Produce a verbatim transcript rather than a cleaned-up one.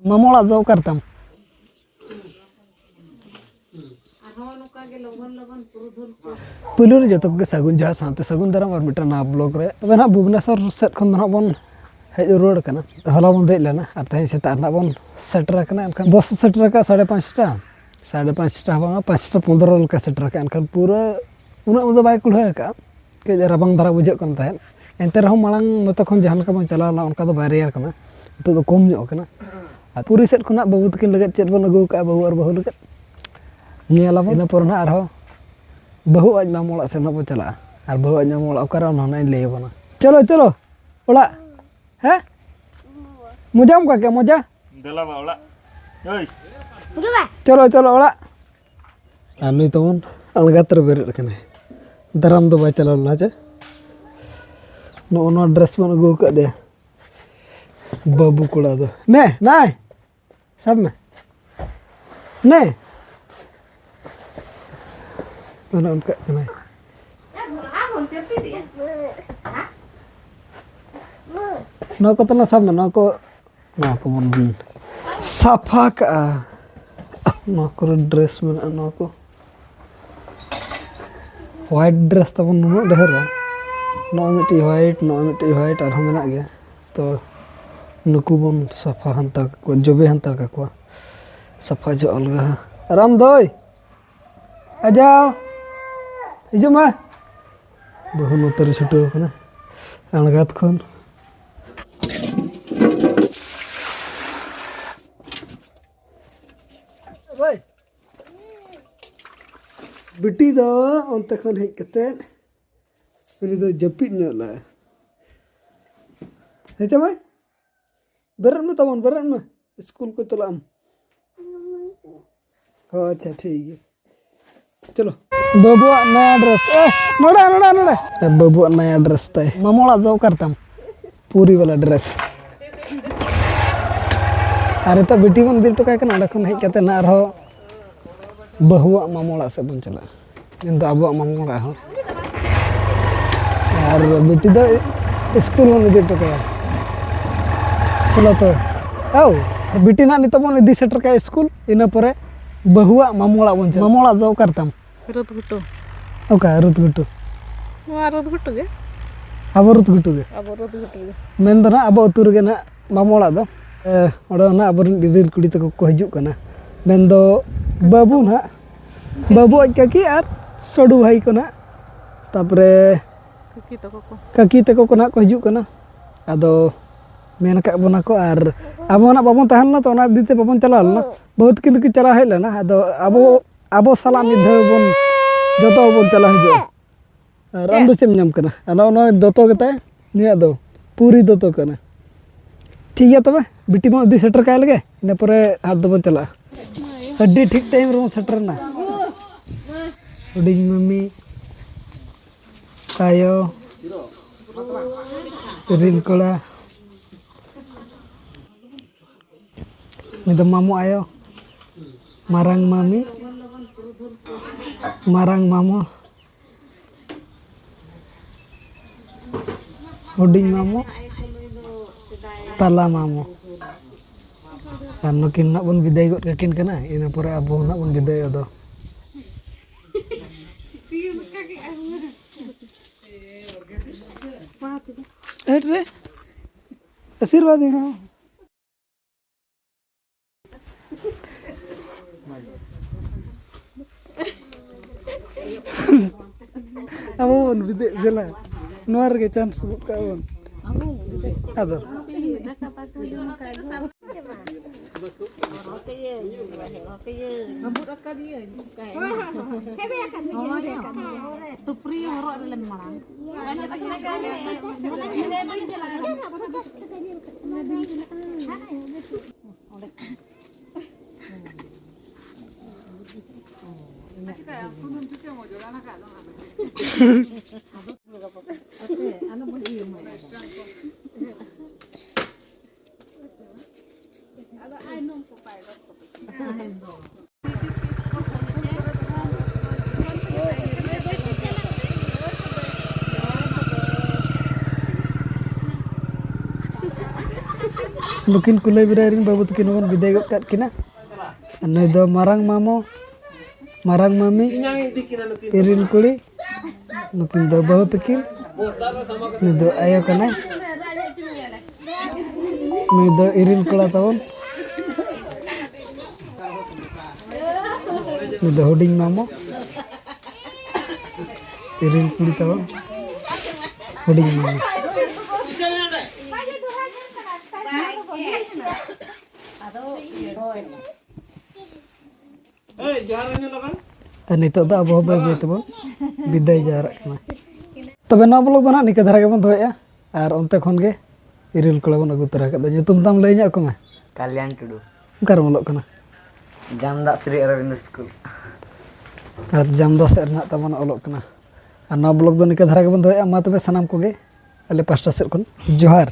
ᱢᱟᱢᱚ ᱚᱲᱟᱜ ᱫᱚ ᱚᱠᱟ ᱨᱮᱛᱟᱢ? ᱯᱩᱭᱞᱩ ᱨᱮ ᱡᱚᱛᱚ ᱠᱚᱜᱮ ᱥᱟᱹᱜᱩᱱ ᱡᱚᱦᱟᱨ ᱥᱟᱶᱛᱮ ᱥᱟᱹᱜᱩᱱ ᱫᱟᱨᱟᱢ ᱟᱨ ᱢᱤᱫᱴᱟᱝ ᱱᱟᱣᱟ ᱵᱞᱚᱜ ᱨᱮ᱾ ᱛᱚᱵᱮ ᱱᱟᱦᱟᱜ ᱵᱷᱩᱵᱽᱱᱮᱥᱚᱨ ᱥᱮᱫ ᱠᱷᱚᱱ ᱫᱚ ᱱᱟᱦᱟᱜ ᱵᱚᱱ ᱦᱮᱡ ᱨᱩᱣᱟᱹᱲ ᱠᱟᱱᱟ᱾ ᱦᱚᱞᱟ ᱵᱚᱱ ᱫᱮᱡ ᱞᱮᱱᱟ ᱟᱨ ᱛᱮᱦᱮᱧ ᱥᱮᱛᱟᱜ ᱨᱮ ᱱᱟᱦᱟᱜ ᱵᱚᱱ ᱥᱮᱴᱮᱨ ᱟᱠᱟᱱᱟ᱾ ᱮᱱᱠᱷᱟᱱ ᱵᱚᱥ ᱥᱮᱴᱮᱨ ᱟᱠᱟᱫ ᱥᱟᱲᱮ ᱯᱟᱸᱪᱴᱟ, ᱥᱟᱲᱮ ᱯᱟᱸᱪᱴᱟ ᱦᱚᱸ ᱵᱟᱝᱟ, ᱯᱟᱸᱪᱴᱟ ᱯᱚᱱᱫᱽᱨᱚ ᱞᱮᱠᱟ ᱥᱮᱴᱮᱨ ᱟᱠᱟᱫᱼᱟ᱾ ᱮᱱᱠᱷᱟᱱ ᱯᱩᱨᱟᱹ ᱩᱱᱟᱹᱜ ᱫᱚ ᱵᱟᱭ ᱠᱩᱞᱟᱹᱣ ᱟᱠᱟᱫᱼᱟ, ᱠᱟᱹᱡ ᱨᱟᱵᱟᱝ ᱫᱷᱟᱨᱟ ᱵᱩᱡᱷᱟᱹᱜ ᱠᱟᱱ ᱛᱟᱦᱮᱸᱫ᱾ ᱮᱱᱛᱮ ᱨᱮᱦᱚᱸ ᱢᱟᱲᱟᱝ ᱱᱚᱛᱮ ᱠᱷᱚᱱ ᱡᱟᱦᱟᱸ ᱞᱮᱠᱟ ᱵᱚᱱ ᱪᱟᱞᱟᱣ ᱞᱮᱱᱟ, ᱚᱱᱠᱟ ᱫᱚ ᱵᱟᱭ ᱨᱮᱭᱟᱲ ᱠᱟᱱᱟ, ᱱᱤᱛᱚᱜ ᱫᱚ ᱠᱚᱢ ᱧᱚᱜ ᱠᱟᱱᱟ᱾ ᱟᱨ ᱯᱩᱨᱤ ᱥᱮᱫ ᱠᱷᱚᱱᱟᱜ ᱵᱟᱹᱵᱩ ᱛᱟᱹᱠᱤᱱ ᱞᱟᱹᱜᱤᱫ ᱪᱮᱫ ᱵᱚᱱ ᱟᱹᱜᱩ ᱟᱠᱟᱫᱼᱟ, ᱵᱟᱹᱦᱩ ᱟᱨ ᱵᱟᱹᱦᱩ ᱞᱟᱹᱜᱤᱫ ᱧᱮᱞ ᱟᱵᱚᱱ᱾ ᱤᱱᱟᱹ ᱯᱚᱨᱮ ᱱᱟᱦᱟᱜ ᱟᱨᱦᱚᱸ ᱵᱟᱹᱦᱩ ᱟᱡ ᱢᱟᱢᱚ ᱚᱲᱟᱜ ᱥᱮᱫ ᱱᱟᱦᱟᱜ ᱵᱚᱱ ᱪᱟᱞᱟᱜᱼᱟ᱾ ᱟᱨ ᱵᱟᱹᱦᱩ ᱟᱡ ᱢᱟᱢᱚ ᱚᱲᱟᱜ ᱚᱠᱟᱨᱮ, ᱚᱱᱟ ᱦᱚᱸ ᱱᱟᱦᱟᱜ ᱤᱧ ᱞᱟᱹᱭ ᱟᱵᱚᱱᱟ᱾ ᱪᱚᱞᱚ, ᱪᱚᱞᱚ, ᱚᱲᱟᱜ᱾ ᱦᱮᱸ? ᱢᱚᱡᱟᱢ ᱚᱠᱟ ᱠᱮᱫ, ᱢᱚᱡᱟ? ᱫᱮᱞᱟ ᱵᱟ ᱚᱲᱟᱜ᱾ ᱳᱭ᱾ ᱪᱚᱞᱚ, ᱪᱚᱞᱚ, ᱚᱲᱟᱜ᱾ ᱟᱨ ᱱᱩᱭ ᱛᱟᱵᱚᱱ ᱟᱬᱜᱟᱛ ᱨᱮ ᱵᱮᱨᱮᱫ ᱟᱠᱟᱱᱟᱭ᱾ ᱫᱟᱨᱟᱢ ᱫᱚ ᱵᱟᱭ ᱪᱟᱞᱟᱣ ᱞᱮᱱᱟ ᱪᱮ? ᱱᱚᱜᱼᱚ ᱱᱚᱣᱟ ᱰᱨᱮᱥ ᱵᱚᱱ ᱟᱹᱜᱩ ᱟᱠᱟᱫᱮᱭᱟ᱾ ᱵᱟᱹᱵᱩ ᱠᱚᱲᱟ ᱫᱚ᱾ ᱱᱮ, ᱱᱟᱭ᱾ ᱥᱟᱵ ᱢᱮ᱾ ᱱᱮ᱾ ᱚᱱᱮ ᱚᱱᱠᱟᱜ ᱠᱟᱱᱟᱭ᱾ ᱱᱚᱣᱟ ᱠᱚ ᱛᱟᱞᱟᱝ ᱥᱟᱵ ᱢᱮ, ᱱᱚᱣᱟ ᱠᱚ, ᱱᱚᱣᱟ ᱠᱚᱵᱚᱱ ᱥᱟᱯᱷᱟ ᱠᱟᱜᱼᱟ᱾ ᱱᱚᱣᱟ ᱠᱚᱨᱮ ᱰᱨᱮᱥ ᱢᱮᱱᱟᱜᱼᱟ, ᱱᱚᱣᱟ ᱠᱚ᱾ ᱦᱳᱣᱟᱭᱤᱴ ᱰᱨᱮᱥ ᱛᱟᱵᱚᱱ ᱱᱩᱱᱟᱹᱜ ᱰᱷᱮᱨ ᱨᱮ, ᱱᱚᱜᱼᱚᱭ ᱢᱤᱫᱴᱤᱡ ᱦᱳᱣᱟᱭᱤᱴ, ᱱᱚᱜᱼᱚᱭ ᱢᱤᱫᱴᱤᱡ ᱦᱳᱣᱟᱭᱤᱴ, ᱟᱨᱦᱚᱸ ᱢᱮᱱᱟᱜ ᱜᱮᱭᱟ᱾ ᱛᱚ ᱱᱩᱠᱩ ᱵᱚᱱ ᱥᱟᱯᱷᱟ ᱦᱟᱱᱛᱟᱲ ᱠᱟᱠᱚᱣᱟ, ᱡᱚᱵᱮ ᱦᱟᱱᱛᱟᱲ ᱠᱟᱠᱚᱣᱟ, ᱥᱟᱯᱷᱟ ᱡᱚᱜ ᱟᱞᱜᱟ᱾ ᱨᱟᱢ ᱫᱟᱹᱭ, ᱟᱡᱟᱣ, ᱦᱤᱡᱩᱜ ᱢᱮ᱾ ᱵᱟᱹᱦᱩ ᱱᱚᱛᱮ ᱨᱮ ᱪᱷᱩᱴᱟᱹᱣ ᱟᱠᱟᱱᱟ ᱟᱬᱜᱟᱛ ᱠᱷᱚᱱ᱾ ᱵᱤᱴᱤ ᱫᱚ ᱚᱱᱛᱮ ᱠᱷᱚᱱ ᱦᱮᱡ ᱠᱟᱛᱮᱫ ᱩᱱᱤ ᱫᱚ ᱡᱟᱹᱯᱤᱫ ᱧᱚᱜ ᱞᱮᱫᱼᱟᱭ᱾ ᱦᱮᱸ ᱪᱮ ᱢᱟᱹᱭ? ᱵᱮᱨᱮᱫ ᱢᱮ ᱛᱟᱵᱚᱱ, ᱵᱮᱨᱮᱫ ᱢᱮ᱾ ᱥᱠᱩᱞ ᱠᱚ ᱪᱟᱞᱟᱜ ᱟᱢ᱾ ᱦᱚᱸ, ᱟᱪᱪᱷᱟ, ᱴᱷᱤᱠ ᱜᱮᱭᱟ᱾ ᱪᱚᱞᱚ᱾ ᱵᱟᱹᱵᱩᱣᱟᱜ ᱱᱟᱭᱟ ᱰᱨᱮᱥ᱾ ᱮ, ᱱᱚᱰᱮ, ᱱᱚᱰᱮ, ᱱᱚᱰᱮ᱾ ᱵᱟᱹᱵᱩᱣᱟᱜ ᱱᱟᱭᱟ ᱰᱨᱮᱥ ᱛᱟᱭ᱾ ᱢᱟᱢᱟ ᱚᱲᱟᱜ ᱫᱚ ᱚᱠᱟ ᱨᱮᱛᱟᱢ? ᱯᱩᱨᱤ ᱵᱟᱞᱟ ᱰᱨᱮᱥ᱾ ᱟᱨ ᱱᱤᱛᱚᱜ ᱵᱤᱴᱤ ᱵᱚᱱ ᱤᱫᱤ ᱦᱚᱴᱚ ᱠᱟᱭ ᱠᱟᱱᱟ, ᱚᱸᱰᱮ ᱠᱷᱚᱱ ᱦᱮᱡ ᱠᱟᱛᱮ ᱱᱟᱜ ᱟᱨᱦᱚᱸ ᱵᱟᱹᱦᱩᱣᱟᱜ ᱢᱟᱢᱟ ᱚᱲᱟᱜ ᱥᱮᱫ ᱵᱚᱱ ᱪᱟᱞᱟᱜᱼᱟ᱾ ᱢᱮᱱᱫᱚ ᱟᱵᱚᱣᱟᱜ ᱢᱟᱢᱟ ᱚᱲᱟᱜ ᱦᱚᱸ᱾ ᱟᱨ ᱵᱤᱴᱤ ᱫᱚ ᱥᱠᱩᱞ ᱵᱚᱱ ᱤᱫᱤ ᱦᱚᱴᱚ ᱠᱟᱭᱟ᱾ ᱪᱚᱞᱚ ᱛᱚ᱾ ᱟᱣ᱾ ᱵᱤᱴᱤ ᱱᱟᱜ ᱱᱤᱛᱚᱜ ᱵᱚᱱ ᱤᱫᱤ ᱥᱮᱴᱮᱨ ᱠᱟᱭᱟ ᱥᱠᱩᱞ, ᱤᱱᱟᱹ ᱯᱚᱨᱮ ᱵᱟᱹᱦᱩᱣᱟᱜ ᱢᱟᱢᱚ ᱚᱲᱟᱜ ᱵᱚᱱ ᱪᱟᱞᱟᱜᱼᱟ᱾ ᱢᱟᱢᱚ ᱚᱲᱟᱜ ᱫᱚ ᱚᱠᱟ ᱨᱮᱛᱟᱢ? ᱨᱩᱫᱽ ᱜᱷᱩᱴᱩ᱾ ᱚᱠᱟ ᱨᱩᱫᱽ ᱜᱷᱩᱴᱩ? ᱱᱚᱣᱟ ᱨᱩᱫᱽ ᱜᱷᱩᱴᱩ ᱜᱮ᱾ ᱟᱵᱚ ᱨᱩᱫᱽ ᱜᱷᱩᱴᱩ ᱜᱮ᱾ ᱟᱵᱚ ᱨᱩᱫᱽ ᱜᱷᱩᱴᱩ ᱜᱮ᱾ ᱢᱮᱱ ᱫᱚ ᱱᱟᱜ ᱟᱵᱚ ᱟᱹᱛᱩ ᱨᱮᱜᱮ ᱱᱟᱜ ᱢᱟᱢᱚ ᱚᱲᱟᱜ ᱫᱚ᱾ ᱮ, ᱚᱸᱰᱮ ᱱᱟᱜ ᱟᱵᱚᱨᱮᱱ ᱤᱨᱤᱞ ᱠᱩᱲᱤ ᱛᱟᱠᱚ ᱠᱚ ᱦᱤᱡᱩᱜ ᱠᱟᱱᱟ᱾ ᱢᱮᱱ ᱫᱚ ᱵᱟᱹᱵᱩ ᱱᱟᱜ, ᱵᱟᱹᱵᱩ ᱟᱡ ᱠᱟᱹᱠᱤ ᱟᱨ ᱥᱚᱰᱩ ᱵᱷᱟᱭ ᱠᱚ ᱱᱟᱜ᱾ ᱛᱟᱯᱚᱨᱮ ᱠᱟᱹᱠᱤ ᱛᱟᱠᱚ ᱠᱚ᱾ ᱠᱟᱹᱠᱤ ᱛᱟᱠᱚ ᱠᱚ ᱱᱟᱜ ᱠᱚ ᱦᱤᱡᱩᱜ ᱠᱟᱱᱟ᱾ ᱟᱫᱚ ᱢᱮᱱ ᱟᱠᱟᱫ ᱵᱚᱱᱟ ᱠᱚ, ᱟᱨ ᱟᱵᱚ ᱱᱟᱜ ᱵᱟᱵᱚᱱ ᱛᱟᱦᱮᱸ ᱞᱮᱱᱟ, ᱛᱚ ᱚᱱᱟ ᱤᱫᱤ ᱛᱮ ᱵᱟᱵᱚᱱ ᱪᱟᱞᱟᱣ ᱞᱮᱱᱟ᱾ ᱵᱟᱹᱦᱩ ᱛᱟᱹᱠᱤᱱ ᱫᱚᱠᱤᱱ ᱪᱟᱞᱟᱣ ᱦᱮᱡ ᱞᱮᱱᱟ᱾ ᱟᱫᱚ ᱟᱵᱚ, ᱟᱵᱚ ᱥᱟᱞᱟᱜ ᱢᱤᱫ ᱫᱷᱟᱣ ᱵᱚᱱ ᱡᱚᱛᱚ ᱵᱚᱱ ᱪᱟᱞᱟᱣ ᱦᱤᱡᱩᱜᱼᱟ᱾ ᱟᱨ ᱟᱢ ᱫᱚ ᱪᱮᱫ ᱮᱢ ᱧᱟᱢ ᱠᱟᱱᱟ? ᱟᱨ ᱱᱚᱜᱼᱚ ᱱᱚᱣᱟ ᱫᱚᱛᱚ ᱜᱮᱛᱟᱭ, ᱱᱩᱭᱟᱜ ᱫᱚ ᱯᱩᱨᱤ ᱫᱚᱛᱚ ᱠᱟᱱᱟ᱾ ᱴᱷᱤᱠ ᱜᱮᱭᱟ, ᱛᱚᱵᱮ ᱵᱤᱴᱤ ᱵᱚᱱ ᱤᱫᱤ ᱥᱮᱴᱮᱨ ᱠᱟᱭ ᱞᱮᱜᱮ, ᱤᱱᱟᱹ ᱯᱚᱨᱮ ᱦᱟᱴ ᱫᱚᱵᱚᱱ ᱪᱟᱞᱟᱜᱼᱟ᱾ ᱟᱹᱰᱤ ᱴᱷᱤᱠ ᱴᱟᱭᱤᱢ ᱨᱮᱵᱚᱱ ᱥᱮᱴᱮᱨ ᱮᱱᱟ᱾ ᱦᱩᱰᱤᱧ ᱢᱟᱹᱢᱤ, ᱟᱭᱳ, ᱨᱤᱱ ᱠᱚᱲᱟ, ᱩᱱᱤ ᱫᱚ ᱢᱟᱢᱚ ᱟᱭᱳ, ᱢᱟᱨᱟᱝ ᱢᱟᱹᱢᱤ, ᱢᱟᱨᱟᱝ ᱢᱟᱢᱚ, ᱦᱩᱰᱤᱧ ᱢᱟᱢᱚ, ᱛᱟᱞᱟ ᱢᱟᱢᱚ᱾ ᱟᱨ ᱱᱩᱠᱤᱱ ᱱᱟᱜ ᱵᱚᱱ ᱵᱤᱫᱟᱹᱭ ᱜᱚᱫ ᱠᱟᱹᱠᱤᱱ ᱠᱟᱱᱟ, ᱤᱱᱟᱹ ᱯᱚᱨᱮ ᱟᱵᱚ ᱱᱟᱜ ᱵᱚᱱ ᱵᱤᱫᱟᱹᱭᱚᱜ ᱫᱚ᱾ ᱦᱮᱴ ᱨᱮ, ᱟᱥᱤᱨᱵᱟᱫᱽ ᱤᱧ ᱦᱚᱸ᱾ ᱟᱵᱚ ᱵᱚᱱ ᱵᱤᱫᱟᱹᱭ ᱫᱮᱞᱟ, ᱱᱚᱣᱟ ᱨᱮᱜᱮ ᱪᱟᱱᱥ ᱜᱚᱫ ᱠᱟᱜᱼᱟ ᱵᱚᱱ᱾ ᱟᱫᱚ ᱥᱩᱯᱨᱤ ᱦᱚᱨᱚᱜ ᱨᱮᱞᱮ ᱢᱟᱲᱟᱝ᱾ ᱱᱩᱠᱤᱱ ᱠᱩᱞᱟᱹᱭ ᱵᱮᱨᱟᱭ ᱨᱮᱱ ᱵᱟᱹᱵᱩ ᱛᱟᱹᱠᱤᱱ ᱦᱚᱸᱵᱚᱱ ᱵᱤᱫᱟᱹᱭ ᱜᱚᱫ ᱠᱟᱜ ᱠᱤᱱᱟ᱾ ᱱᱩᱭ ᱫᱚ ᱢᱟᱨᱟᱝ ᱢᱟᱢᱚ, ᱢᱟᱨᱟᱝ ᱢᱟᱢᱤ, ᱤᱨᱤᱞ ᱠᱩᱲᱤ, ᱱᱩᱠᱤᱱ ᱫᱚ ᱵᱟᱹᱦᱩ ᱛᱟᱹᱠᱤᱱ, ᱱᱩᱭ ᱫᱚ ᱟᱭᱳ ᱠᱟᱱᱟᱭ, ᱱᱩᱭ ᱫᱚ ᱤᱨᱤᱞ ᱠᱚᱲᱟ ᱛᱟᱵᱚᱱ, ᱱᱩᱭ ᱫᱚ ᱦᱩᱰᱤᱧ ᱢᱟᱢᱚ, ᱤᱨᱤᱞ ᱠᱩᱲᱤ ᱛᱟᱵᱚᱱ, ᱦᱩᱰᱤᱧ ᱢᱟᱢᱚ᱾ ᱟᱨ ᱱᱤᱛᱚᱜ ᱫᱚ ᱟᱵᱚ ᱦᱚᱸ ᱵᱟᱹᱭ ᱵᱟᱹᱭ ᱛᱮᱵᱚᱱ ᱵᱤᱫᱟᱹᱭ ᱡᱟᱣᱨᱟᱜ ᱠᱟᱱᱟ᱾ ᱛᱚᱵᱮ ᱱᱚᱣᱟ ᱵᱞᱚᱜ ᱫᱚ ᱱᱟᱦᱟᱜ ᱱᱤᱝᱠᱟᱹ ᱫᱷᱟᱨᱟ ᱜᱮᱵᱚᱱ ᱫᱚᱦᱚᱭᱮᱫᱼᱟ᱾ ᱟᱨ ᱚᱱᱛᱮ ᱠᱷᱚᱱ ᱜᱮ ᱤᱨᱤᱞ ᱠᱚᱲᱟ ᱵᱚᱱ ᱟᱹᱜᱩ ᱛᱚᱨᱟ ᱠᱟᱫᱟ᱾ ᱧᱩᱛᱩᱢ ᱛᱟᱢ ᱞᱟᱹᱭ ᱧᱚᱜ ᱟᱠᱚ ᱢᱮ᱾ ᱠᱟᱞᱭᱟᱱ ᱴᱩᱰᱩ᱾ ᱚᱠᱟᱨᱮᱢ ᱚᱞᱚᱜ ᱠᱟᱱᱟ? ᱡᱟᱢᱫᱟᱜ ᱥᱨᱤ ᱚᱨᱚᱵᱤᱱᱫ ᱥᱠᱩᱞ᱾ ᱟᱨ ᱡᱟᱢᱫᱟ ᱥᱮᱫ ᱨᱮᱱᱟᱜ ᱛᱟᱵᱚᱱ ᱚᱞᱚᱜ ᱠᱟᱱᱟ᱾ ᱟᱨ ᱱᱚᱣᱟ ᱵᱞᱚᱜ ᱫᱚ ᱱᱤᱝᱠᱟᱹ ᱫᱷᱟᱨᱟ ᱜᱮᱵᱚᱱ ᱫᱚᱦᱚᱭᱮᱫᱼᱟ᱾ ᱢᱟ ᱛᱚᱵᱮ ᱥᱟᱱᱟᱢ ᱠᱚᱜᱮ ᱟᱞᱮ ᱯᱟᱥᱴᱟ ᱥᱮᱫ ᱠᱷᱚᱱ ᱡᱚᱦᱟᱨ᱾